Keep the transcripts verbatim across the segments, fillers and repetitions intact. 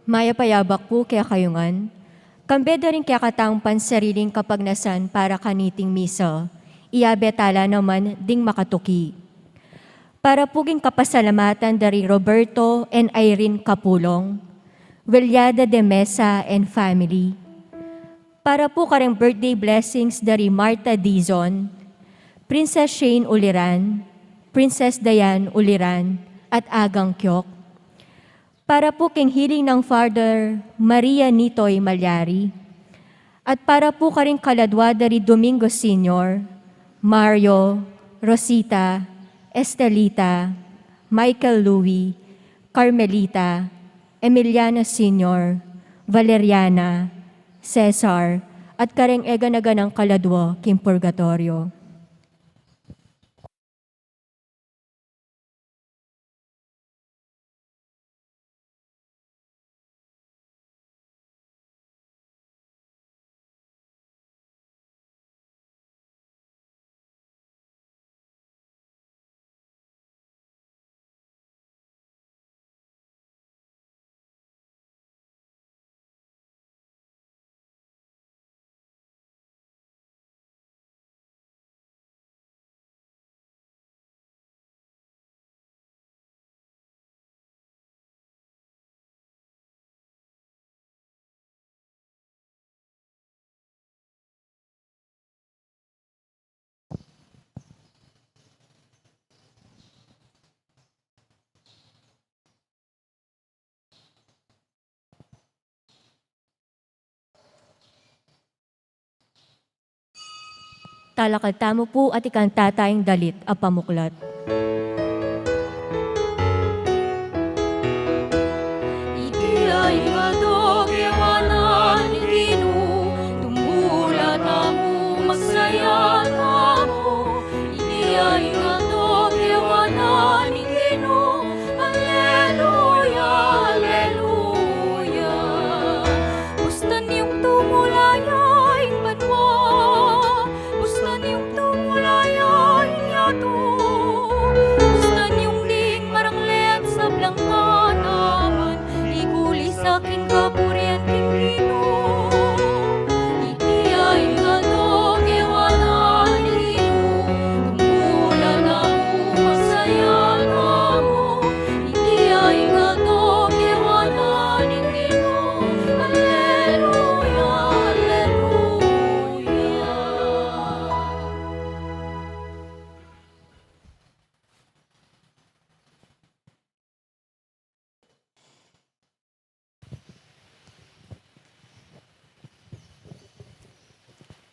Mayap a yabak pu kekayu ngan. Kambe da ring kekatang pansariling kapagnasan para kaniting misa, iyabe tala naman ding makatuki. Para pu king kapasalamatan da ri Roberto and Irene Capulong, Villada de Mesa and family. Para pu kareng birthday blessings da ri Martha Dizon, Princess Shane Uliran, Princess Diane Uliran, at Agang Kyok. Para pu king healing nang Father Maria Nitoy Malyari. At para pu karing kaladwa da ri Domingo Senior, Mario, Rosita, Estelita, Michael Louie, Carmelita, Emiliano Senior, Valeriana, Cesar, at kareng e gana-ganang kaladwa king purgatoryo. Talakad tamu pu at ikanta tayang dalit a pamuklat. Iti ay ingato kewanan ning Ginu, tumula tamu, magsaya tamu. Iti ay ingato kewanan ning Ginu, Alleluia, Alleluia. Bustan yung tumula ya ing banua, bustan yung tumula ya ing yatu.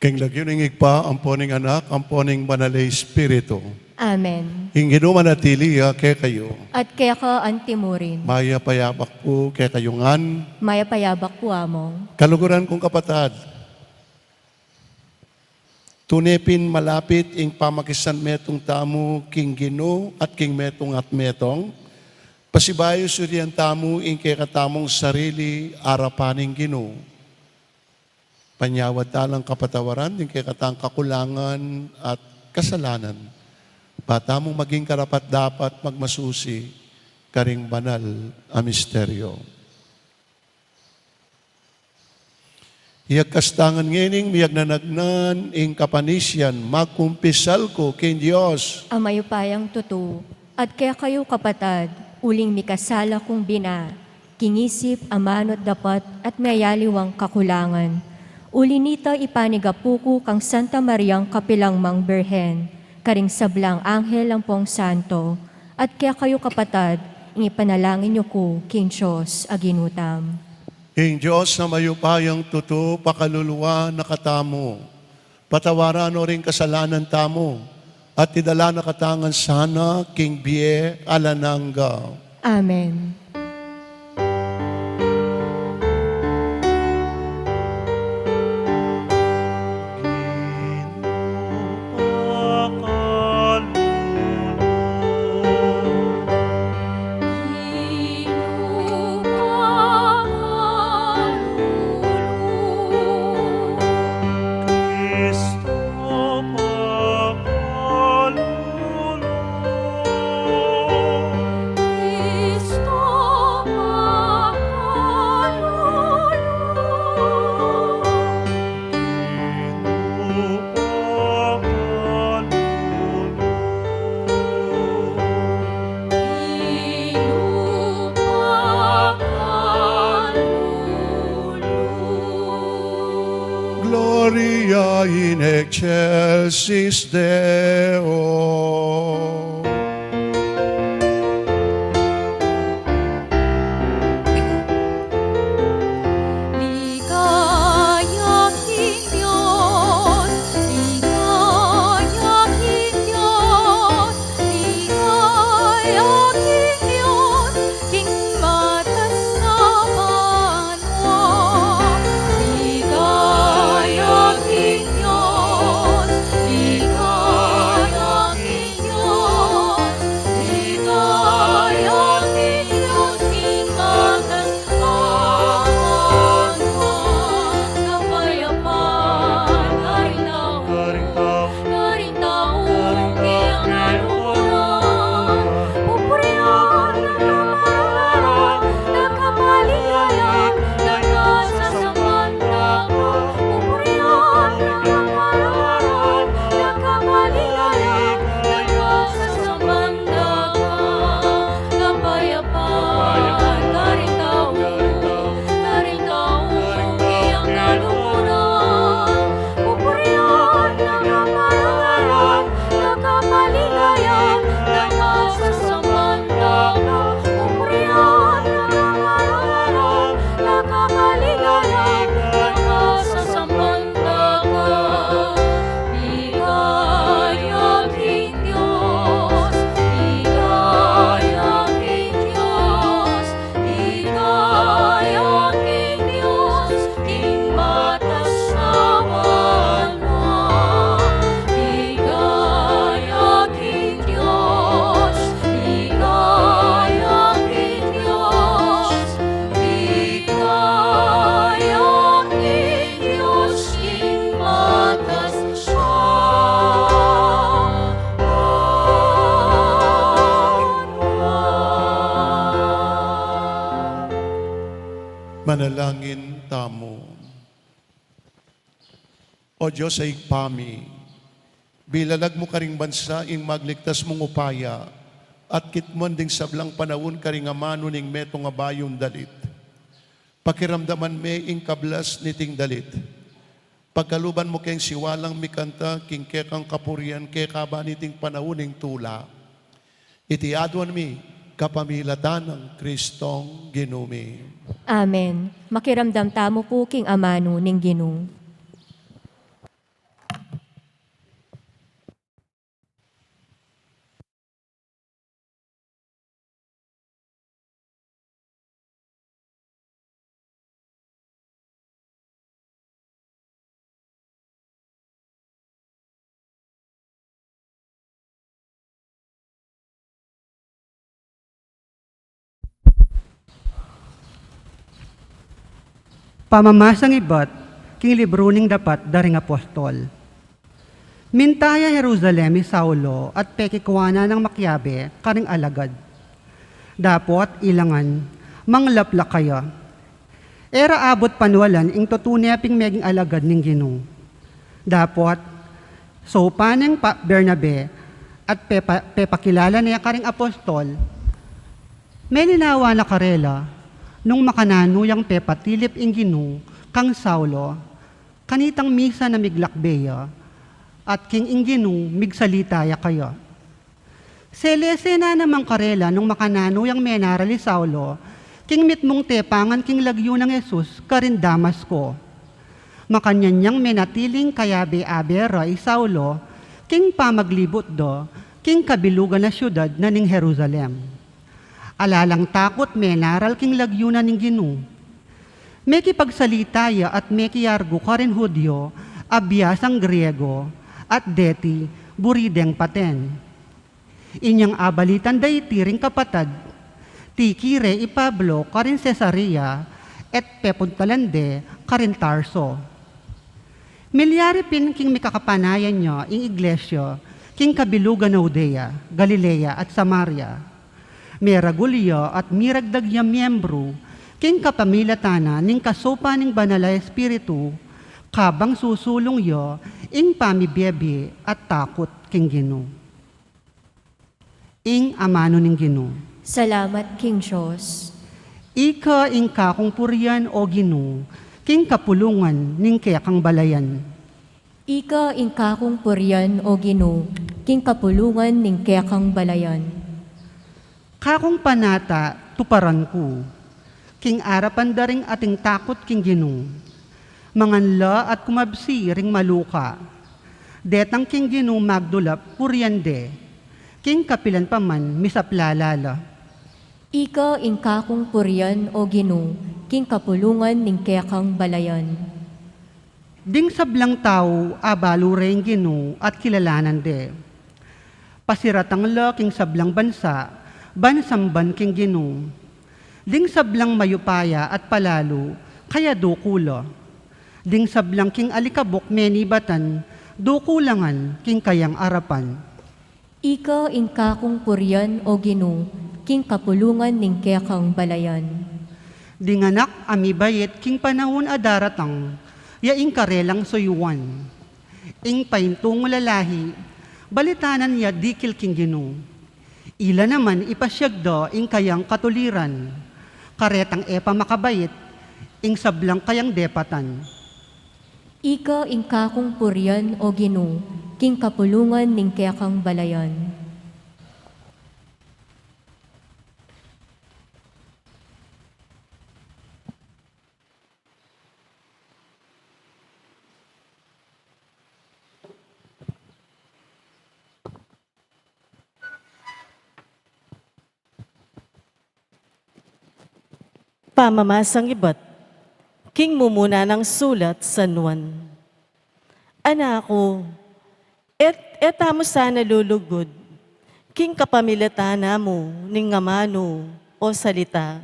King lagyu ning Ibpa, ampo ning Anak, ampo ning Banal a Espiritu. Amen. Ing Ginu manatili ya kekayu. At keka antimurin. Mayap a yabak pu kekayu ngan. Mayap a yabak pu, Among. Kaluguran kung kapatad, tune pin malapit ing pamakisanmetung tamu king Ginu at king metung at metung, pasibayu surian tamu ing kekatamung sarili arapan ning Ginu. Panyawad ta lang kapatawaran ding kekatang kakulangan at kasalanan, ba tamung maging karapat-dapat magmasusi karing banal a misteryo. Iyagkas ta ngan ngening miyagnanagnan ing kapanisian, magkumpisal ku king Dios. A mayupayang tutu, at kekayu kapatad, uling mikasala kung bina, king isip, amanu at dapat, at miyayaliwang kakulangan. Uli nita ipanigapu ku kang Santa Mariang kapilan mang Birhen, karing sablang anghel ampong santo, at kekayu kapatad, ing ipanalangin yu ku king Dios a Ginu tamu. Ing Dios a mayupayang tutu pakalulu na katamu, patawaran no ring kasalanan tamu, at idala na katamu ngan sana king bie alang angga. Amen. Gloria in excelsis Deo. Ligaya king Dios, ligaya king Dios, ligaya king Dios, king matas a banua. Ligaya king Dios, ligaya king Dios, ligaya king Dios, king matas a banua. Kapayapan karing tau, karing tau, karing tau king kaluguran. Pupurian na kapalaran, na kapaligayan, na kasasaman na ka. Pupurian na kapalaran, na kapaligayan, na kasasaman na ka. Kapayapan karing tau, karing tau king kaluguran. Pupurian na kapalaran, na kapaligayan, na kasasaman na ka. Pupurian na kapalaran, na kapaligayan, na kasasaman na ka. Ligaya king Dios, ligaya king Dios, ligaya king Dios, king matas a banua. Ligaya king Dios, ligaya king Dios, ligaya king Dios, king matas a banua. Manalangin tamu. O Dios a Ibpa mi, bilalag mu karing bansa ing magligtas mung upaya, at kitmuan ding sablang panaun karing amanu ning metung a bayung dalit. Pakiramdaman me ing kablas niting dalit. Pagkaluban mu keng siwalang mikanta king kekang kapurian kekaba niting panaun ning tula. Iti aduan mi kapamilatan nang Kristong Ginu mi. Amen. Makiramdam tamu pu king amanu ning Ginu. Pamamasang ibat king libru ning Dapat da ring Apostol. Minta ya Jerusalem i Saulo at pekikua na nang makiabe karing alagad. Dapot, ilangan, manglaplak kaya. E ra abut panualan ing tutune ping meging alagad ning Ginu. Dapot, saupan neng pa-, Bernabe at pepa-, pepakilala ne karing apostol, melinawa na karela nung makananu yang pepatilip ing Ginu kang Saulo, kanitang misan a miglakbe ya, at king ing Ginu migsalita ya kaya. Selese na naman karela nung makananu yang menaral i Saulo king mitmung tepangan king lagyu nang Jesus karin Damasco. Makanyan yang menatiling kayabe-abe ra i Saulo king pamaglibut da king kabilugan a siudad na ning Jerusalem. Ala lang takut menaral king lagyu na ning Ginu. Mekipagsalita ya at mekiargu karin Judio a biasang Griego, at deti buri deng paten. Inyang abalitan da iti ring kapatad, tikire i Pablo karin Cesarea, et pepuntalan de karin Tarso. Milyari pin king mikakapanayan ya ing iglesia king kabilugan a Judea, Galilea, at Samaria. Meragul ya at miragdag ya miembru king kapamilatan na ning kasaupan ning Banal a Espiritu, kabang susulung ya ing pamibie-bie at takut king Ginu. Ing amanu ning Ginu. Salamat king Dios. Ika ing kakung purian, o Ginu, king kapulungan ning kekang balayan. Ika ing kakung purian, o Ginu, king kapulungan ning kekang balayan. Kakung panata, tuparan ku. King arapan da ring ating takut king Ginu. Mangan la at kumabsi ring maluka. Detang king Ginu magdulap, purian de. King kapilan pa man, misapla la la. Ika ing kakung purian, o Ginu, king kapulungan ning kekang balayan. Ding sablang tau, abalu re ing Ginu at kilalanan de. Pasiratang la king sablang bansa, ban samban king Ginu. Ding sablang mayupaya at palalu, kaya duku la. Ding sablang king alikabuk menibatan, duku la ngan king kayang arapan. Ika ing kakung purian, o Ginu, king kapulungan ning kekang balayan. Ding anak a mibait king panaun a daratang, ya ing karelang suyuan. Ing paintungulang lalahi, balitanan ya dikil king Ginu. Ila naman ipasiag da ing kayang katuliran, karetang e pa makabait ing sablang kayang depatan. Ika ing kakung purian, o Ginu, king kapulungan ning kekang balayan. Pamamasang ibat king mumuna nang sulat San Juan. Anak ku, et, e tamu sana lulugud king kapamilatan na mu ning amanu o salita.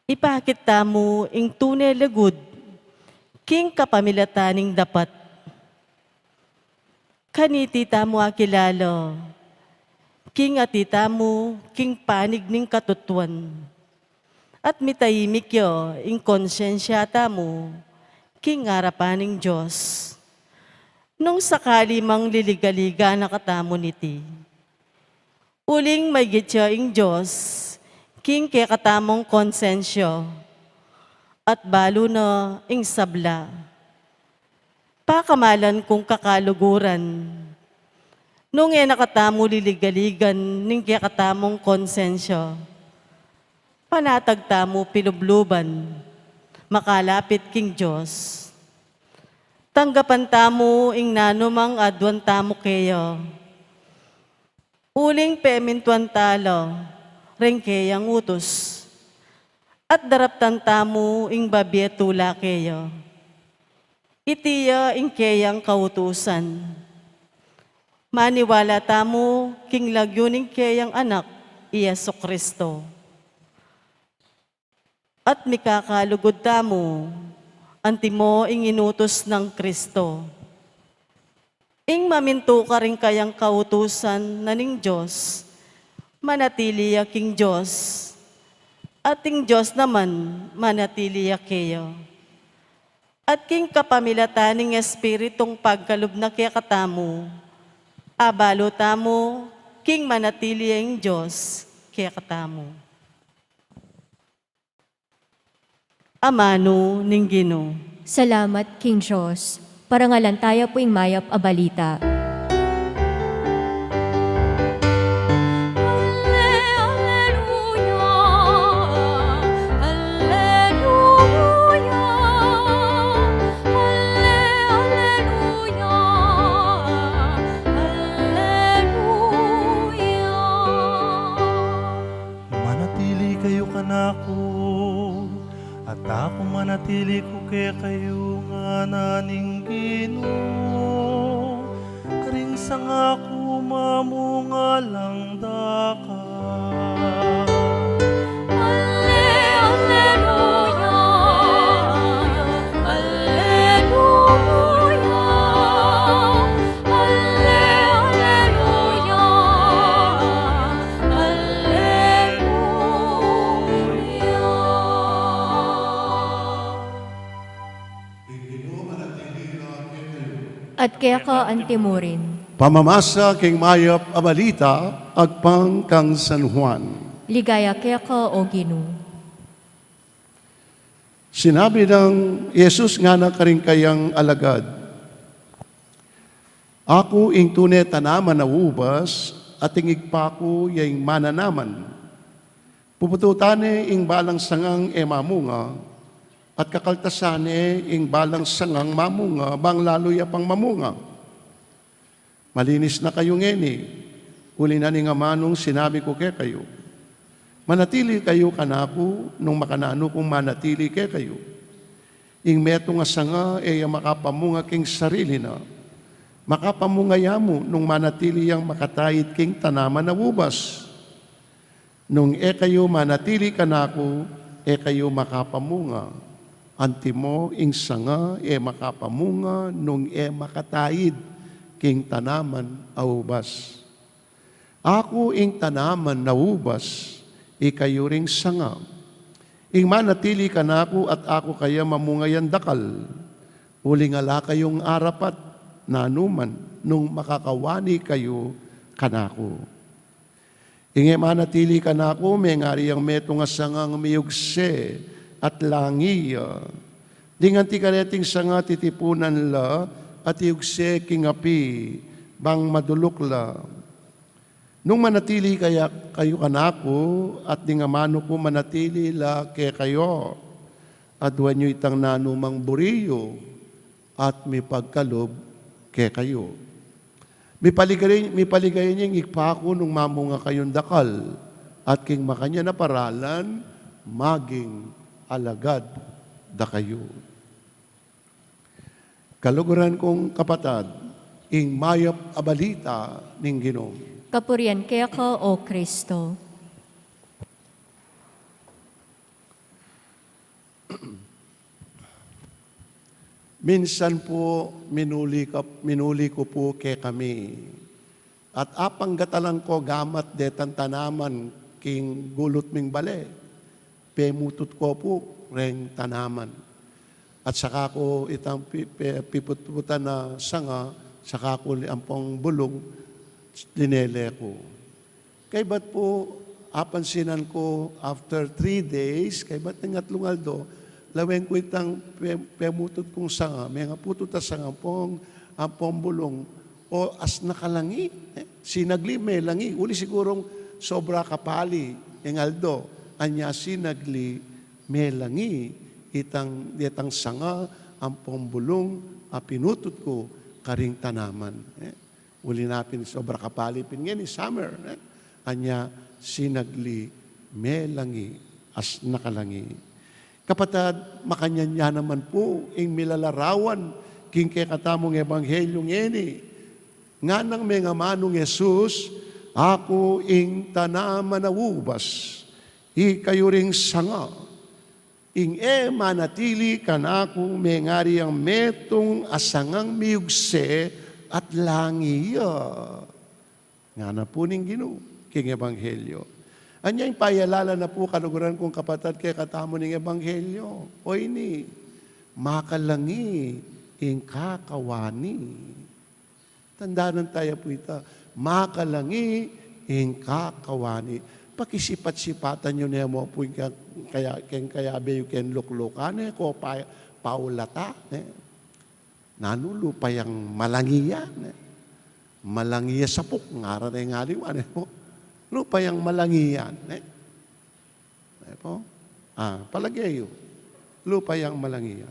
Ipakit tamu ing tune lugud king kapamilatan ning dapat. Kaniti tamu akilala king atiu tamu king panig ning katutuan, at mitahimik ya ing konsensia tamu king arapan ning Dios. Nung sakali mang liligaligan na katamu niti, uling maigit ya ing Dios king kekatamung konsensia, at balu na ing sabla. Pakamalan kung kakaluguran, nung e na katamu liligaligan ning kekatamung konsensia, panatag tamu pilubluban makalapit king Dios. Tanggapan tamu ing nanumang aduan tamu keya, uling pemintuan ta la ring keyang utus, at daraptan tamu ing babie tula keya. Iti ya ing keyang kautusan. Maniwala tamu king lagyu ning keyang Anak, i Jesu-Cristo. At mikakalugud tamu, antimo ing inutus nang Kristo. Ing mamintu karing kayang kautusan na ning Dios, manatili ya king Dios, at ing Dios naman manatili ya keya. At king kapamilatan ning Espiritung pagkalub na kekatamu, abalu tamu king manatili ya ing Dios kekatamu. Amanu ning Ginu. Salamat king Dios. Parangalan taya pu ing mayap a balita. Alleluia, alleluia, alleluia, alleluia. Manatili kayu kanaku, at aku manatili ku kekayu, ngana ning Ginu. Karing sanga ku mamunga lang dakal. Alle-, alleluia, alleluia, alle-, alleluia, alleluia. At keka antimurin. Pamamasa king mayap a balita agpang kang San Juan. Ligaya keka, O Ginu. Sinabi nang Jesus ngana karing kayang alagad, "Aku ing tune tanaman a ubas, at ing Ibpa ku ya ing mananaman. Pupututan ne ing balang sangang e mamunga, at kakaltasan ne ing balang sangang mamunga, bang lalu ya pang mamunga. Malinis na kayu ngeni, uli na ning amanung sinabi ku kekayu. Manatili kayu kanaku, nung makananu kung manatili kekayu. Ing metung a sanga e ya makapamunga king sarili na. Makapamunga ya mu nung manatili yang makataid king tanaman a ubas. Nung e kayu manatili kanaku, e kayu makapamunga. Antimo ing sanga e makapamunga nung e makataid king tanaman a ubas. Aku ing tanaman a ubas, ikayu ring sanga. Ing manatili kanaku at aku kaya mamunga yang dakal. Uling ala kayung arapat nanuman nung makakawani kayu kanaku. Ing e manatili kanaku, mengari yang metung a sangang miyugse at langi ya. Ding anti kareting sanga titipunan la at iyugse king api, bang maduluk la. Nung manatili kaya kayu kanaku, at ding amanu ku manatili la kekayu, aduan yu itang nanumang buri yu, at mipagkalub kekayu. Mipaligaya, mipaligaya ning Ibpa ku nung mamunga kayung dakal, at king makanyan a paralan, maging alagad da kayu." Kaluguran kung kapatad, ing mayap a balita ning Ginu. Kapurian keka, O Kristo. Minsan pu, minuli ka, minuli ku pu kekami. At apang gatalan ko gamat detang tanaman king gulut ming bale, pemutut ko pu reng tanaman. At saka ku itang pi-, pe-, piputputan a sanga, saka ku li-, ampong bulung, linele ku. Kaybat pu, apansinan ku, after three days, kaybat ning atlung aldo, lawen ku itang pe-, pemutut kung sanga, mengaputut a sanga ampong, ampong bulung, o asna kalangi, e, sinagli melangi, uli sigurung sobra kapali ing aldo, anya sinagli melangi itang, detang sanga ampong bulung a pinutut ku karing tanaman, e. Uli na pin sobra kapali pin ngeni summer, e? Anya sinagli melangi, asna kalangi. Kapatad, makanyan ya naman pu ing milalarawan king kekatamung ebanghelyu ngeni. Nganang mengamanung Jesus, "Aku ing tanaman a ubas, ikayu ring sanga." Ing e manatili kanaku, mengari yang metung a sangang miyugse at langi ya. Ngana pu ning Ginu king ebanghelyo. Anya ing payalala na pu, kaluguran kung kapatad, kekatamu ning ebanghelyo. O ini, makalangi ing kakawani. Tandanan taya pu ita, makalangi ing kakawani. Pakisipat-sipatan yu ne mu pu ing kaya, kaya, keng kayabe yu keng luklukan, e ko pa, paulata, ne. Nanu, lupa yang malangi ya, ne. Malangi ya sapuk, ngara ne ngan aliwa, ne pu. Lupa yang malangi ya, ne. Ay po? Ah, palage yu. Lupa yang malangi ya.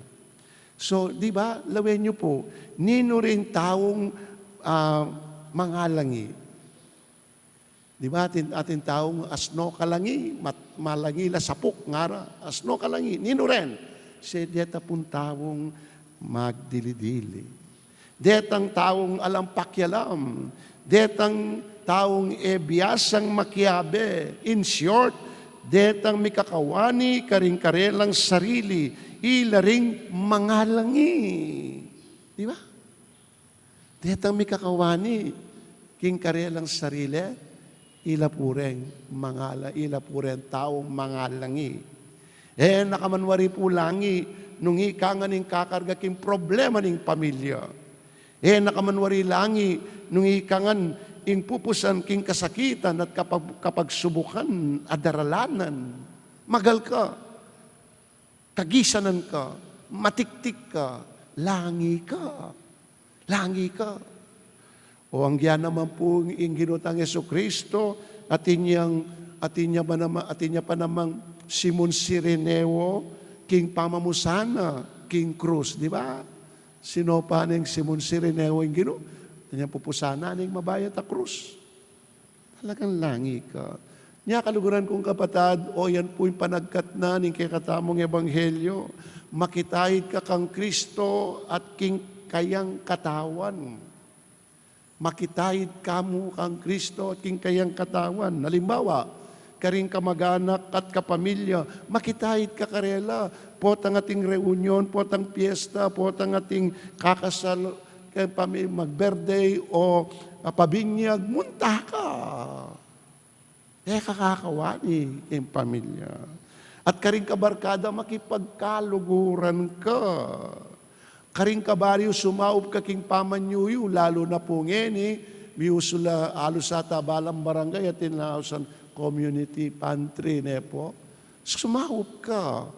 So, di ba, lawen yu pu, ninu ring taung, ah, mangalangi? Di ba, atin, atin taung asno kalangi, mat-, malangi la sapuk, ngara, asno kalangi, ninu ren? Se deta pung taung magdili-dili. Detang taung alang pakialam, detang taung e biasang makiabe. In short, detang mikakawani karing karelang sarili, ila ring mangalangi. Di ba? Detang mikakawani king karelang sarili, ila pu reng mangala-, ila pu reng taung mangalangi. E na ka man wari pu langi nung ika ngan ing kakarga king problema ning pamilya. E na ka man wari langi nung ika ngan ing pupusan king kasakitan at kapag-, kapagsubukan a daralanan. Magal ka, kagisanan ka, matiktik ka, langi ka. Langi ka. O, anggian naman pu ing Ginu tang Jesucristo, atin yang, atin ya pa naman, atin ya pa namang Simon Sireneo, king pamamusan na king krus, di ba? Sinopa neng Simon Sireneo ing Ginu, atin yang pupusan na ning mabayat a krus. Talagang langi ka. Nya, kaluguran kung kapatad, o yan pu ing panagkat na ning kekatamung ebanghelyo. Makitaid ka kang Kristo at king kayang katawan. Makitaid ka mu kang Kristo at king kayang katawan. Halimbawa, karing kamaganak at kapamilya, makitaid ka karela, potang ating reunion, potang piyesta, potang ating kakasal, keng pami-, mag-birthday o, ah, pabinyag, munta ka. E ka kakawani king pamilya. At karing kabarkada, makipagkaluguran ka. Karing kabaryu, sumaup ka king pamanyuyu, lalu na pu ngeni, miusu la, alus ata balang barangay atin la ausan community pantry, ne pu. Sumaup ka.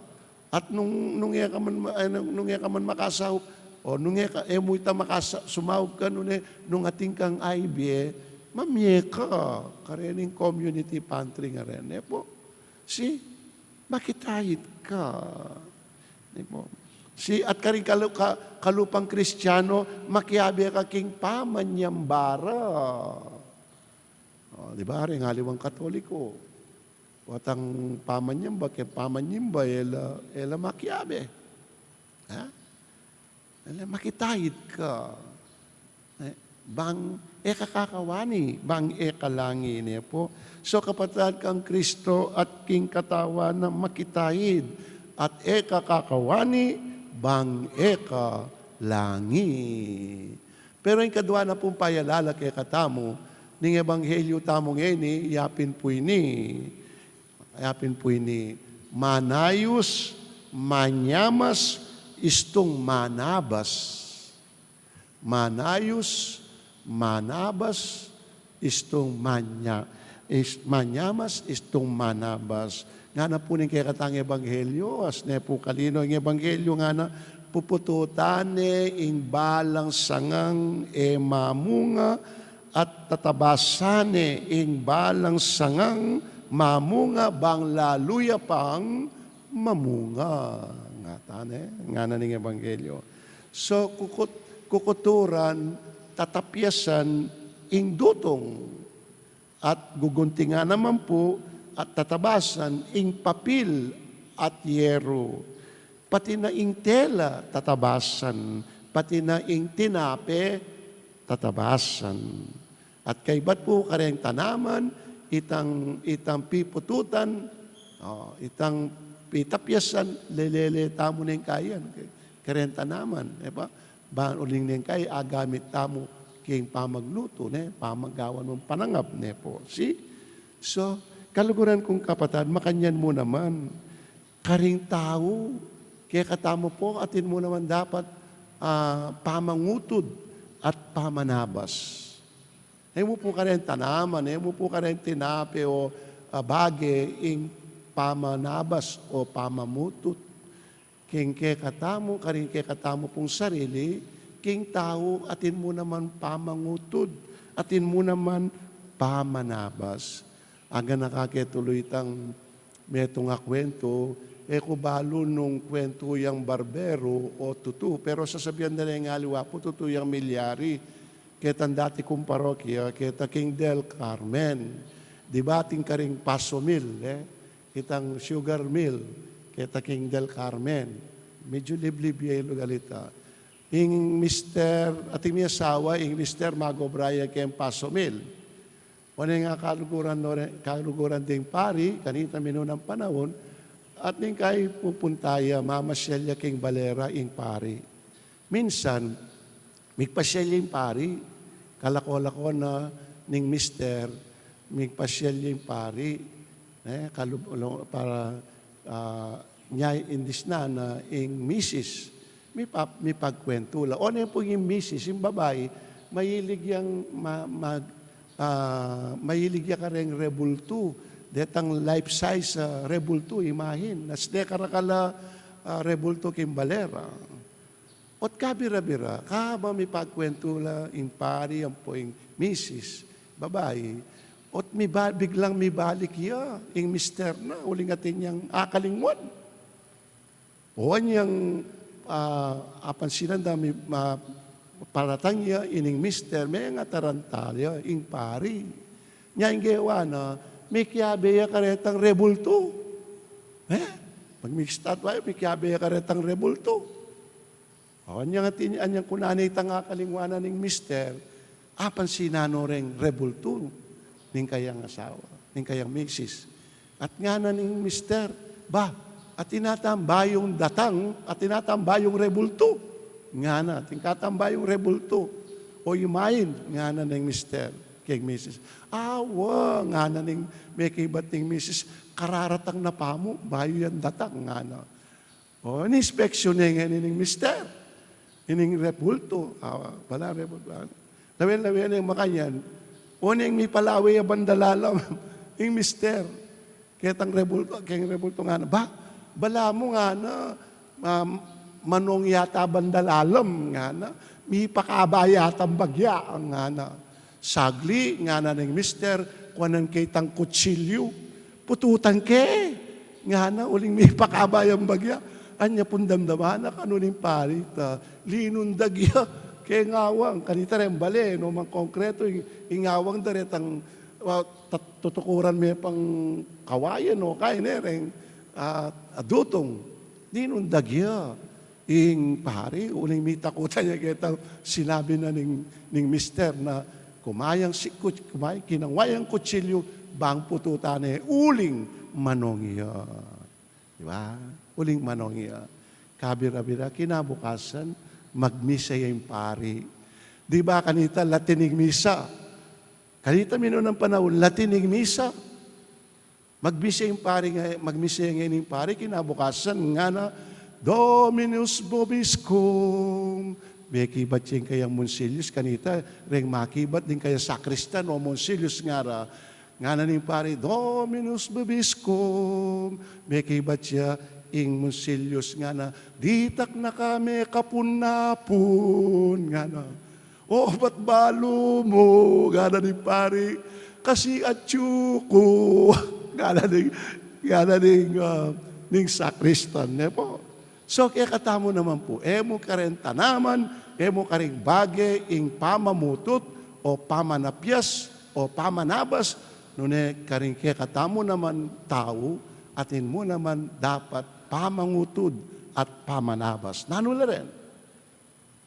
At nung, nung e ka man ma-, ay, nung, nung e ka man makasaup, o nung e ka, e mu ita makasa-, sumaup ka, nune, nung atin kang I B, mamie ka karening community pantry ngaren, ne pu. Si, makitaid ka. Ne pu. Si, at karing kalu-, ka-, kalupang Kristiano, makiabe ka king pamanyambara. O, di ba, ring aliwang Katoliko, potang pamanyamba, keng pamanyamba, e la, e la makiabe. Ha? E la makitaid ka. E, bang e ka kakawani, bang e ka langi, ne pu. So, kapatad, kang Kristo at king katawan na, makitaid at e ka kakawani, bang e ka langi. Pero ing kadua na pung payalala kekatamu ning ebanghelyu tamu ngeni, yapin pu ini, yapin pu ini, manayus, manyamas, istung manabas. Manayus, manabas, istung manya-, is-, manyamas, istung manabas. Ngana pu ning kekatang ebanghelyu, as ne pu kalino ing ebanghelyu, ngana, pupututan ne ing balang sangang e mamunga, at tatabasan ne ing balang sangang mamunga, bang lalu ya pang mamunga. Ngata ne, ngana ning ebanghelyu. So, kukut-, kukuturan, tatapyasan ing dutung. At guguntingan naman pu at tatabasan ing papil at yeru. Pati na ing tela tatabasan, pati na ing tinape tatabasan. At kaybat pu kareng tanaman, itang, itang pipututan, o, itang Pitapiasan, lelele tamu neng kayan, kareng tanaman, e ba? Ba uling neng kaya agamit tamu king pamaglutu, ne, pamagawan mung panangap, ne po. See? So, kaluguran kung kapatad, makanyan mu naman, karing tau, kekatamu po, atin mu naman dapat, ah, pamangutud at pamanabas. E mu pu kareng tanaman, e mu pu kareng tinape o, ah, bage ing pamanabas o pamamutud. King kekatamu, karing kekatamu pung sarili, king tau, atin mu naman pamangutud, atin mu naman pamanabas. Aganaka ke tulu itang metung a kwentu, e ku balu nung kwentu yang barbero o tutu, pero sasabian da ne ing aliwa pu tutu yang milyari. Ketang dati kung parokya, keta king Del Carmen. Di ba atin karing paso mill, e? Ketang sugar mill, keta king Del Carmen. Medyu liblib ya ing lugal ita. Ing mister, atin mi asawa, ing mister magobra ya keng paso mill. Oneng a kaluguran, no, kaluguran ding pari, kanita minunang panaun, at ning kai pupunta ya, mamasyal ya king Valera ing pari. Minsan, migpasyal ya ing pari, kalako-lako na ning mister, migpasyal ya ing pari, e, kalu-, lo-, para, ah, nya indisnan na ing misis, mipa-, mipagkwentu la. Oneng pu ing misis, ing babai, mahilig yang ma-, mag-, ah, mahilig ya kareng rebultu, detang life size, ah, rebultu, imahin. Nung dekarakal a, ah, rebultu king Valera. Ot kabira-bira, kabang mipagkwentu la ing pari ampo ing misis, babai, ot miba-, biglang mibalik ya ing mister na, uling atin yang akalingwan. O anyang, ah, apansinan da mi-, ma-, paratang ya ining mister, mengataranta ya ing pari. Nya ing gewa na, mikiabe ya karetang rebultu. E? Pag mikistatwa ya, mikiabe ya karetang rebultu. O, anyang atin, anyang kunana itang akalingwanan ning mister, apansinan no reng rebultu ning kayang asawa, ning kayang misis. At ngana ning mister, "Ba, atin atang bayung datang, atin atang bayung rebultu." Ngana, "Atin katang bayung rebultu." "O, imain?" ngana ning mister keng misis. "Awa," ngana ning mekibat ning misis, "kararatang na pamu, bayu yang datang," ngana. O, ininspeksyon ne ngeni ning mister ining rebultu. Awa, bala rebultu. Lawen-lawen ne makanyan. Oneng mipalawe ya bandalalam ing mister ketang rebultu, keng rebultu ngana, "Ba, balamu," ngana, "ma-, manung yata bandalalam," ngana, "mipakaba yatang bagya," ngana. "Sagli," ngana ning mister, "kuanan ke itang kutsilyu, pututan ke," ngana, "uling mipakaba yang bagya." Anya pung damdaman na kanu ning pari ta, linundag ya keng awang. Kanita reng bale, no, mang konkretu ing, ing awang da retang, ah, tat-, tutukuran me pang kawayan, no, kaya ne reng, ah, adutung. Linundag ya ing pari, uling mitakutan ya keta, sinabi na ning, ning mister na, "Kumayang si-, kut-, kumay-, kinawayang kutsilyu, bang pututan ne, uling manung ya." Di ba? Uling manung ya. Kabira-bira, kinabukasan, magmisa ya ing pari. Di ba kanita, Latin ing misa? Kanita minunang panaun, Latin ing misa. Magmisa ing pari nga, magmisa ya ngeni ing pari, kinabukasan, ngana, "Dominus vobiscum." Mekibat ya ing kayang monsilius, kanita, reng makibat ding kayang sakristan o monsilius ngara. Ngana ning pari, "Dominus vobiscum." Mekibat ya ing monsilius, ngana, "Ditak na ka mekapunapun," ngana. "O, ba't balu mu?" ngana ning pari. "Kasi atyu ku," ngana ning, ngana ning, ah, ning sakristan, ne po? So, kekatamu naman pu, e mu karing tanaman, e mu karing bage ing pamamutut, o pamanapias, o pamanabas, nune karing kekatamu naman tau, atin mu naman dapat pamangutud at pamanabas. Nanu la rin?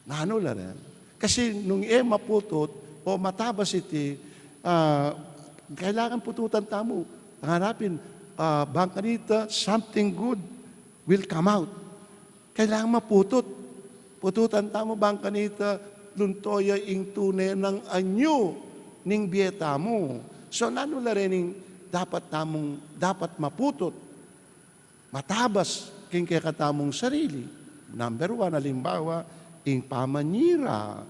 Nanu la rin? Kasi nung e maputut o matabas iti, ah, kailangan pututan tamu. Tangarapin, ah, bang kanita, something good will come out. Kailangan maputut. Pututan tamu bang kanita, lunto ya ing tune nang anyu ning bie tamu. So, nanu la rening dapat tamung, dapat maputut, matabas king kekatamung sarili? Number one, alimbawa, ing pamanyira,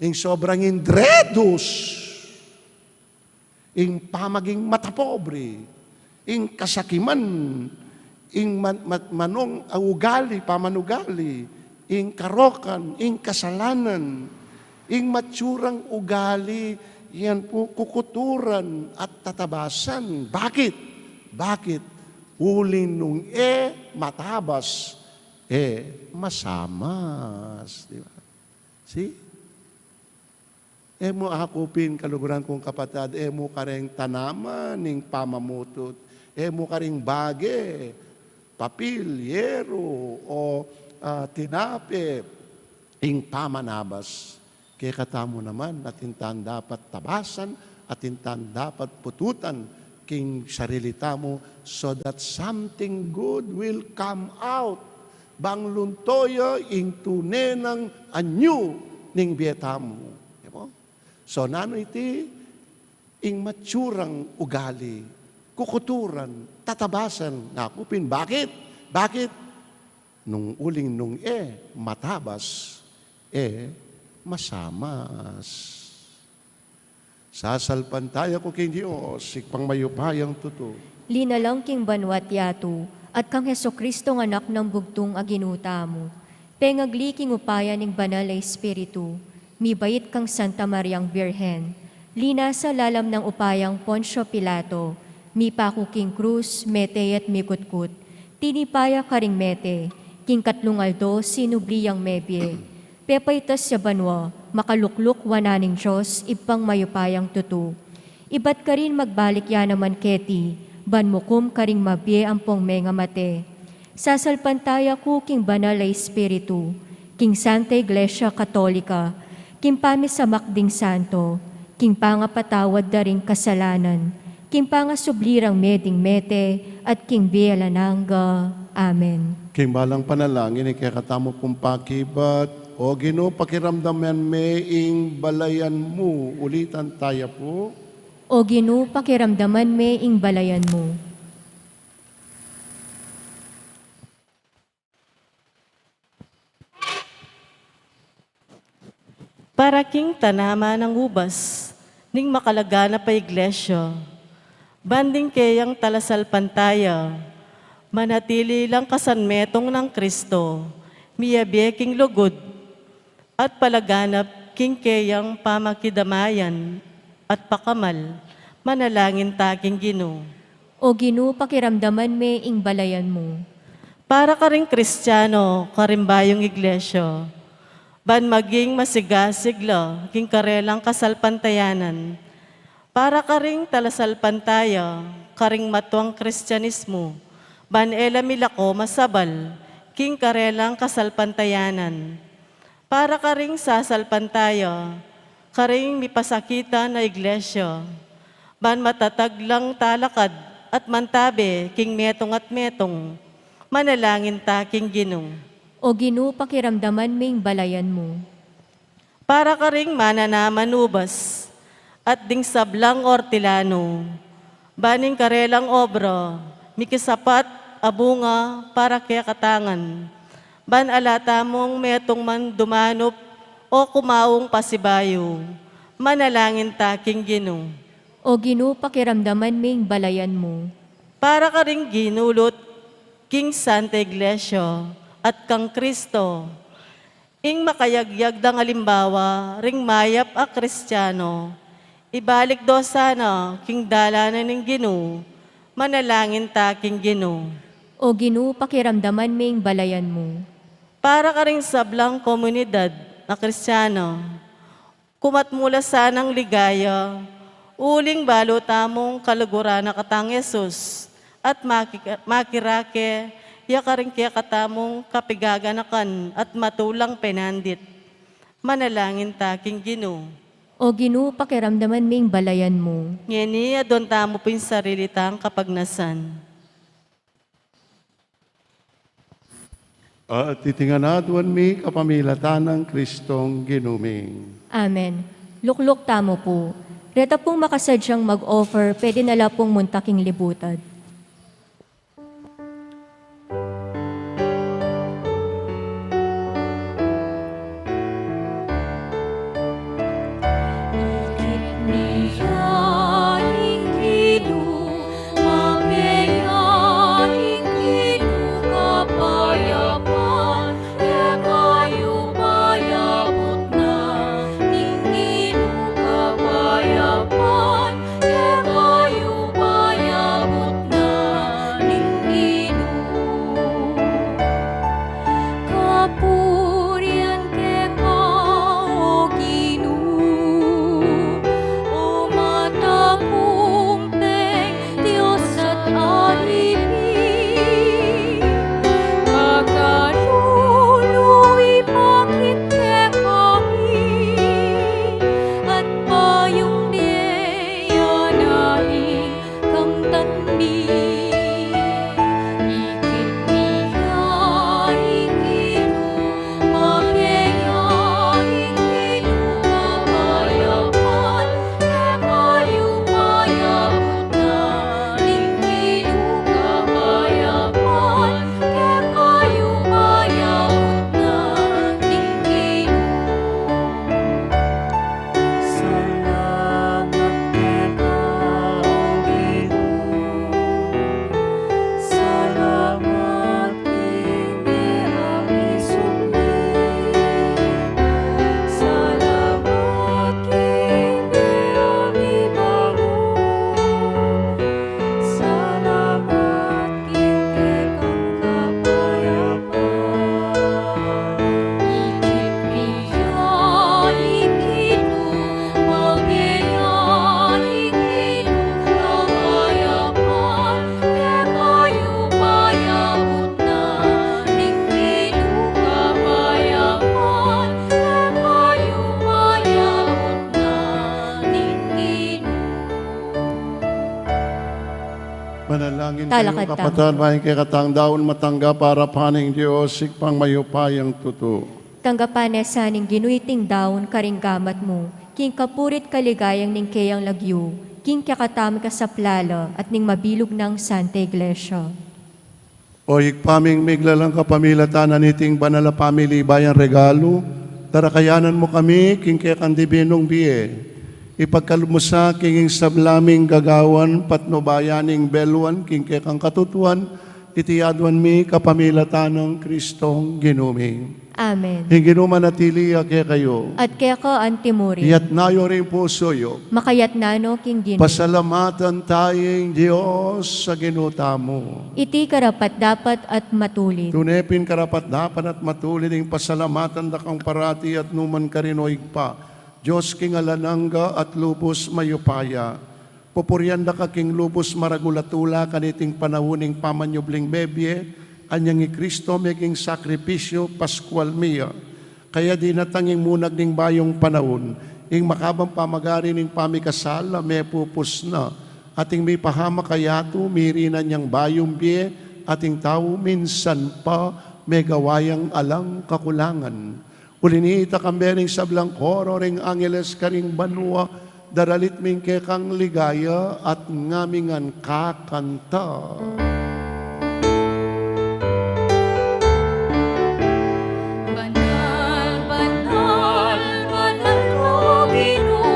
ing sobrang indredus, ing pamaging matapobre, ing kasakiman, ing man-, mat-, manong a ugali, pamanugali, ing karokan, ing kasalanan, ing matsurang ugali, yan pu kukuturan at tatabasan. Bakit? Bakit? Uling nung e matabas, e masamas. Di ba? See? E mu akupin, kaluguran kung kapatad, e mu kareng tanaman ing pamamutut, e mu kareng bage, papil, yero, o, ah, tinape, ing pamanabas. Kekatamu naman, atin tang dapat tabasan, atin tang dapat pututan king sarili tamu, so that something good will come out. Bang lunto ya ing tune nang anyu ning bie tamu. Di ba? So, nanu iti? Ing matsurang ugali, kukuturan, tatabasan, ngakupin. Bakit? Bakit? Nung uling nung e matabas, e masamas. Sasalpantaya ku king Dios, Ibpang mayupayang tutu. Linalang king banwa't yatu, at kang Jesucristong Anak nang bugtung a Ginu tamu, pengagli king upaya ning Banal a Espiritu, mibait kang Santa Mariang Birhen, linasa lalam nang upayang Poncio Pilato, mipaku king krus, mete at mikutkut, tinipa ya karing mete, king katlung aldo sinubli yang mebie, pepaitas ya banua, makalukluk wanan ning Dios, Ibpang mayupayang tutu. Ibat karin magbalik ya naman keti, ban mukum karing mabie ampong mengamate. Sasalpantaya ku king Banal a Espiritu, king Santa Iglesia Katolika, king pamisamak ding santo, king pangapatawad da ring kasalanan, king pangasubli rang mie ding mete, at king bie alang angga. Amen. King balang panalangin ning kekatamu pung pakibat, O Ginu, pakiramdaman me ing balayan mu. Ulitan taya pu. O Ginu, pakiramdaman me ing balayan mu. Para king tanaman nang ubas ning makalaganap a Iglesia, ban ding keyang talasalpantaya manatili lang kasanmetung nang Kristo, miyabie king lugud at palaganap king keyang pamakidamayan at pakamal, manalangin ta king Ginu. O Ginu, pakiramdaman me ing balayan mu. Para karing Kristiano karing bayung iglesia, ban maging masigasig la king karelang kasalpantayanan. Para karing talasalpantaya karing matuang Kristianismu, ban e la milako masabal king karelang kasalpantayanan. Para karing sasalpantaya karing mipasakitan a iglesia, ban matatag lang talakad at mantabe king metung at metung, manalangin ta king Ginu. O Ginu, pakiramdaman me ing balayan mu. Para karing mananaman ubas at ding sablang ortilanu, ban ing karelang obra mikisapat a bunga para kekatang ngan, ban ala tamung metung man dumanup o kumaung pasibayu, manalangin ta king Ginu. O Ginu, pakiramdaman me ing balayan mu. Para karing ginulut king Santa Iglesia at kang Kristo, ing makayagyag dang alimbawa ring mayap a Kristiano, ibalik do sana king dalan na ning Ginu, manalangin ta king Ginu. O Ginu, pakiramdaman me ing balayan mu. Para karing sablang komunidad a Kristiano, kumat mu la sanang ligaya, uling balu tamung kaluguran na katang Jesus, at maki-, makirake ya karing kekatamung kapigaganakan at matulang penandit. Manalangin ta king Ginu. O Ginu, pakiramdaman mi ing balayan mu. Ngeni, aduan tamu pu ing sarili tang kapagnasan. At iti ngan aduan mi kapamilatan nang Kristong Ginu mi. Amen. Lukluk tamu pu. Reta pung makasadyang mag-offer, pwede na la pung munta king libutad. Kekayu payabut na ning Ginu, kapayapan kekayu payabut na ning Ginu. Kapurian keka, o Ginu, o matakumpeng Dios at Ari mi, pakalulu ipakit kekami at bayung bie ya na ing kamtan mi. Ikit mi ya ing Ginu, mabie ya ing Ginu, kapayapan kekayu payabut na ning Ginu, kapayapan kekayu payabut na ning Ginu. Salamat keka, o Ginu. Salamat king bie a misubli. Salamat king bie a mibangun. Salamat king kekang kapayapan. Ikit mi ya ing Ginu, mabie ya ing Ginu, kapayapan kekayu payabut na ning Ginu, kapayapan kekayu payabut na ning Ginu. Manalangin kayu, kapatad, ban ing kekatang daun matanggap arapan ning Dios Ibpang mayupayang tutu. Tanggapan na sa ning Ginu iting daun karing gamat mu, king kapurian at kaligayan ning keyang lagyu, king kekatamung kasaplalan at ning mabilug nang Santa Iglesia. O Ibpa ming miglalang, kapamilatan na niting banal a pamilibay a regalu, darakayanan mu kami king kekang dibinung bie. Ipagkalub mu sa king sabla ming gagawan, patnubayan ning beluan king kekang katutuan, iti aduan mi kapamilatan nang Kristong Ginu mi. Amen. Ing Ginu manatili ya kekayu. At keka antimurin. Iyatas yu ring pusu yu. Makayatas no king Ginu. Pasalamatan taya ing Dios a Ginu tamu. Iti karapat-dapat at matulid. Tune pin karapat-dapat at matulid ing pasalamatan da kang parati at nukarin man, o Ibpa, Dios king alang angga at lubus mayupaya. Pupurian da ka king lubus maragul a tula kaniting panaun ning pamanyubling mebie, anyang i Kristo meging sakripisyu paskual mi ya. Kaya dinatang ing munag ning bayung panaun, ing makabang pamagari ning pamikasal a mepupus na, at ing mipahamak a yatu mirinan yang bayung bie, at ing tau minsan pa megawa yang alang kakulangan. Uli nita, kambe ring sablang koro ring angeles karing banua, daralit mi ing kekang ligaya at ngamingan kakanta. Banal, banal, banal ka, O Ginu,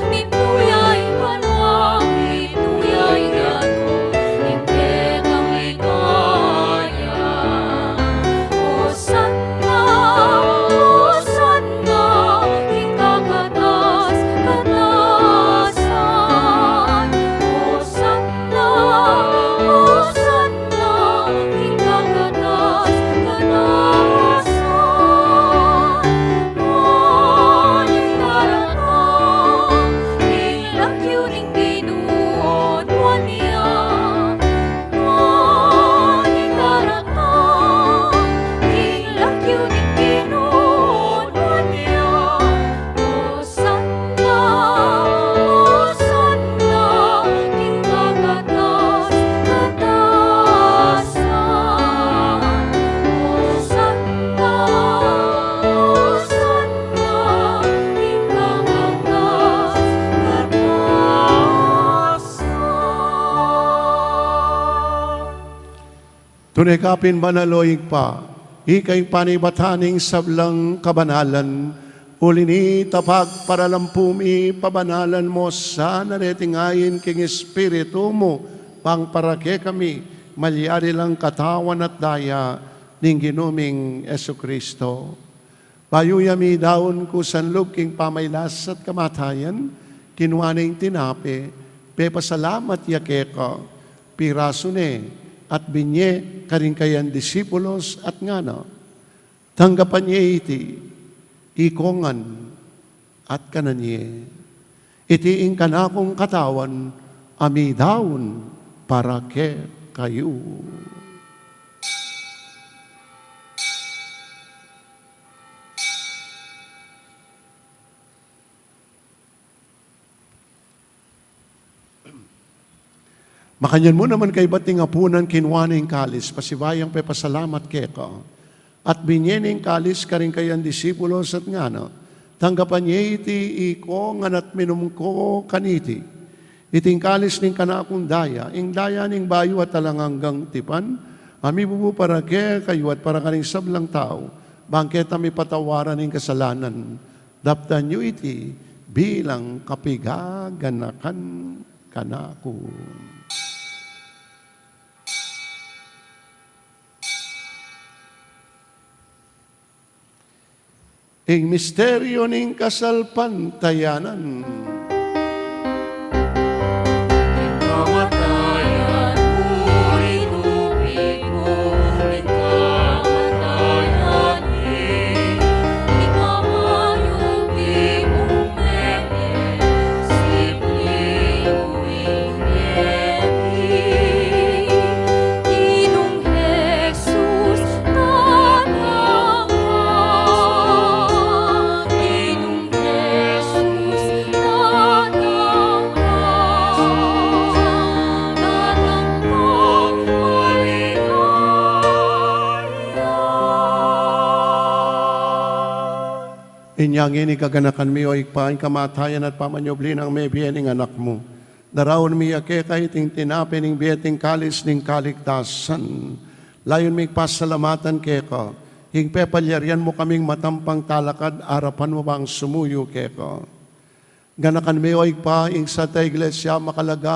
mitmu ya ing banua, mitmu ya ing yatu, ing kekang ligaya. Hosanna, Hosanna, king kakatas-katasan. Hosanna, Hosanna. Tune ka pin banal, o Ibpa, ika ing panibatan ning sablang kabanalan. Uli na nita, pagparalan pu mi, pabanalan mu sana reting ain king Espiritu mu, bang para kekami malyari lang katawan at daya ning Ginu ming Jesucristo. Bayu ya midaun kusang lub king pamailas at kamatayan, kinua ne ing tinape, pepasalamat ya keka, pirasu ne, at binye karing kayang disipulos at ngana: Tanggapan ye iti, ikongan, at kanan ye. Iti ing kanakung katawan a midaun para kekayu. Makanyan mu naman kaybat ning apunan, kinua ne ing kalis, pasibayu yang pepasalamat keka, at binye ne ing kalis karing kayang disipulos at ngana: Tanggapan ye iti, ikongan at minum ko kaniti. Iti ing kalis ning kanakung daya, ing daya ning bayu at alang anggang tipan, a mibubu para kekayu at para karing sablang tau, bang keta mipatawaran ing kasalanan. Daptan yu iti bilang kapigaganakan kanaku. Ing misteryu ning kasalpantayanan. Inya ngeni, kaganakan mi, o Ibpa, ing kamatayan at pamanyubli nang mebie ning Anak mu, daraun mi ya keka iting tinape ning bie at ing kalis ning kaligtasan. Layun mi pasalamatan keka ing pepalyarian mu kaming matampang talakad arapan mu bang sumuyu keka. Ganakan mi, o Ibpa, ing Santa Iglesia makalaga